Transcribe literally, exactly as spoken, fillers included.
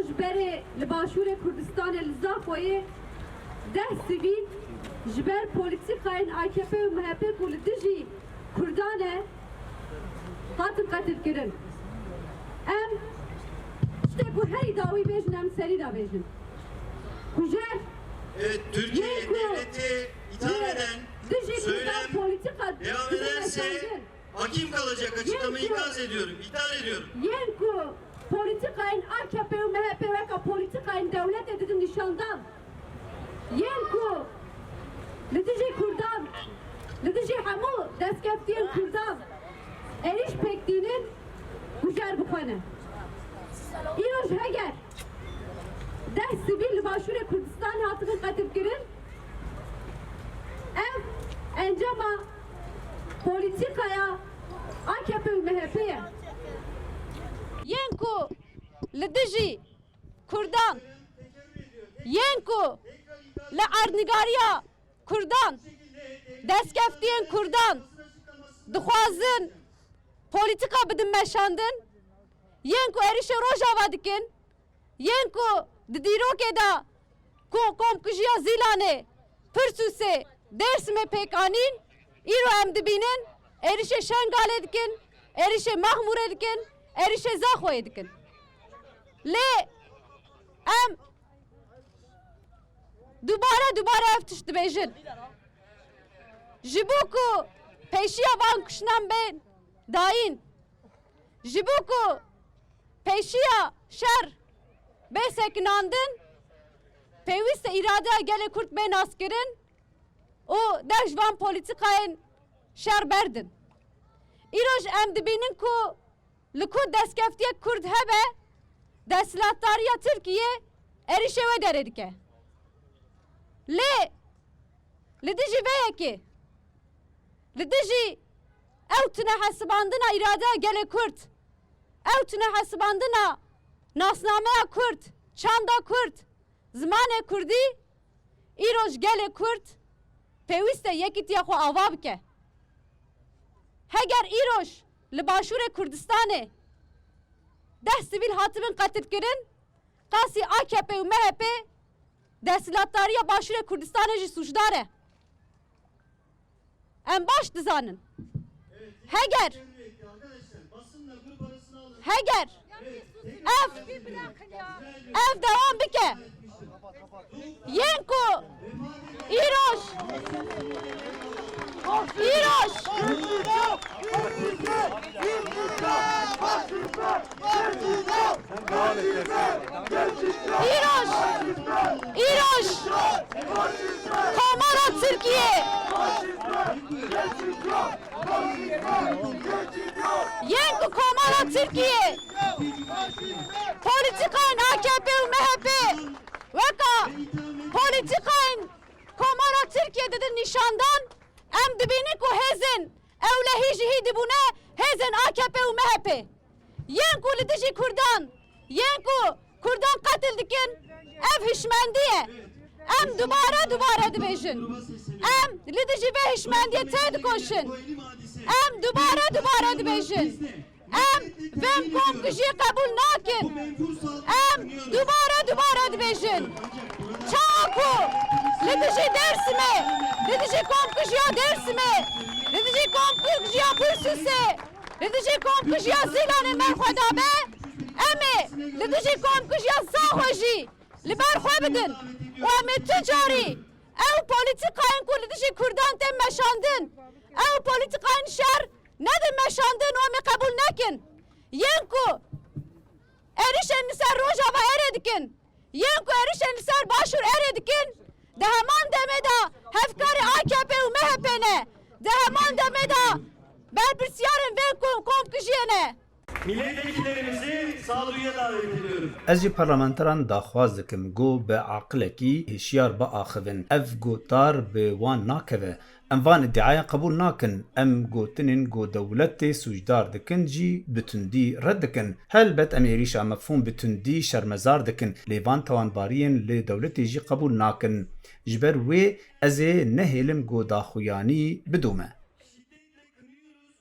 Ji berê li Başûrê Kurdistanê li Zaxoyê deh sivîl ji ber polîtîkayên A K P û M H P ku li dijî Kurdan e, hatin qetilkirin. Em tiştê ku herî dawî bêjin, em serî de bêjin. Kujer Evet, Türkiye Yeko. Devleti ithal eden Dijî Kurdan söylem polîtîka devam ederse hakim kalacak açıklamayı Yeko. ikaz ediyorum, ithal ediyorum. Yên ku polîtîkayên A K P û M H P weka polîtîkayên dewletê didin nîşandan. Yên ku li dijî Kurdan, li dijî hemû destkeftiyên Kurdan êrîş pêk tînin, kujer bi xwe ne. Îroj heger deh sivîl li Başûrê Kurdistanê hatibin qetilkirin, ev encama polîtîkaya A K P û M H P ye. Yên ku li dijî Kurdan, yên ku li erdnîgariya Kurdan, destkeftiyên Kurdan dixwazin polîtîka bidin meşandin, yên ku êrîşê Rojava dikin, yên ku di dîrokê de ku komkujiya Zîlanê, Pirsûsê, Dêrsimê pêk anîn, îro em dibînin êrîşê Şengalê dikin, êrîşê Mexmûrê dikin, êrîşê Zaxoyê dikin. Lê em dubare dubare ev tişt dibêjin. Ji bo ku pêşiya van kuştinan bên dayîn, ji bo ku pêşiya şer bê sekinandin, pêwîst e îradeya gelê Kurd bê naskirin û dest ji van polîtîkayên şer berdin. Îroj em dibînin ku li ku destkeftiyek Kurd hebe, desthilatdariya Tirkiye êrîşê wê derê dike. Lê li dijî vê yekê, li dijî ew tune hesibandina îradeya gelê Kurd, ew tune hesibandina nasnameya Kurd, çanda Kurd, zimanê Kurdî, îroj gelê Kurd pêwîst e yekîtiya xwe ava bike. Heger îroj li Başûrê Kurdistanê deh sivîl hatibin qetilkirin, qasî A K P û M H P desthilatdariya Başûrê Kurdistanê jî sûcdar e. Em baş dizanin. Heger, heger ev, ev dewam bike, yên ku îroj, îroj, îroj, îroj Komara Tirkiye, yên ku Komara Tirkiye polîtîkayên A K P û M H P weka polîtîkayên Komara Tirkiye didin nîşandan, em dibînin ku hêzên ewlehî ji hî dibûne hêzên A K P û M H P. Yên ku li dijî Kurdan, yên ku Kurdan qetil dikin, ev hişmendî ye. Em dubare dubare dibêjin. Em li dijî vê hişmendiyê têdikoşin. Em dubare dubare dibêjin. Em vê komkujiyê qebûl nakin. Em dubare dubare dibêjin. Çawa ku li dijî Dêrsimê, li dijî komkujiya Dêrsimê, li dijî komkujiya Pirsûsê, li dijî komkujiya Zîlanê me xwe dabe, em ê li dijî komkujiya Zaxo jî li ber xwe bidin û em ê tu carî ew polîtîkayên ku li dijî Kurdan tên meşandin, ew polîtîkayên şer nedin meşandin û em ê qebûl nekin. Yên ku êrîşên li ser Rojava erê dikin, yên ku êrîşên li ser Başûr erê dikin, di heman demê de hevkarê A K P û M H P ne, di heman demê de berpirsyarên vê kom-, komkujiyê ne. Milletvekillerimizi sağduyuya davet ediyorum. Ez jî parlamenteran daxwaz dikim ku bi aqilekî hişyar biaxivin. Ev gotar bi wan nakeve. Em van îdiayan qebûl nakin. Em gotinên ku dewletê sûcdar dikin jî bi tundî red dikin. Helbet em êrîşa mefhûm bi tundî şermezar dikin. Lê van tawanbariyên li dewletê jî qebûl nakin. Ji ber wê ez ê nehêlim ku daxuyanî bidome.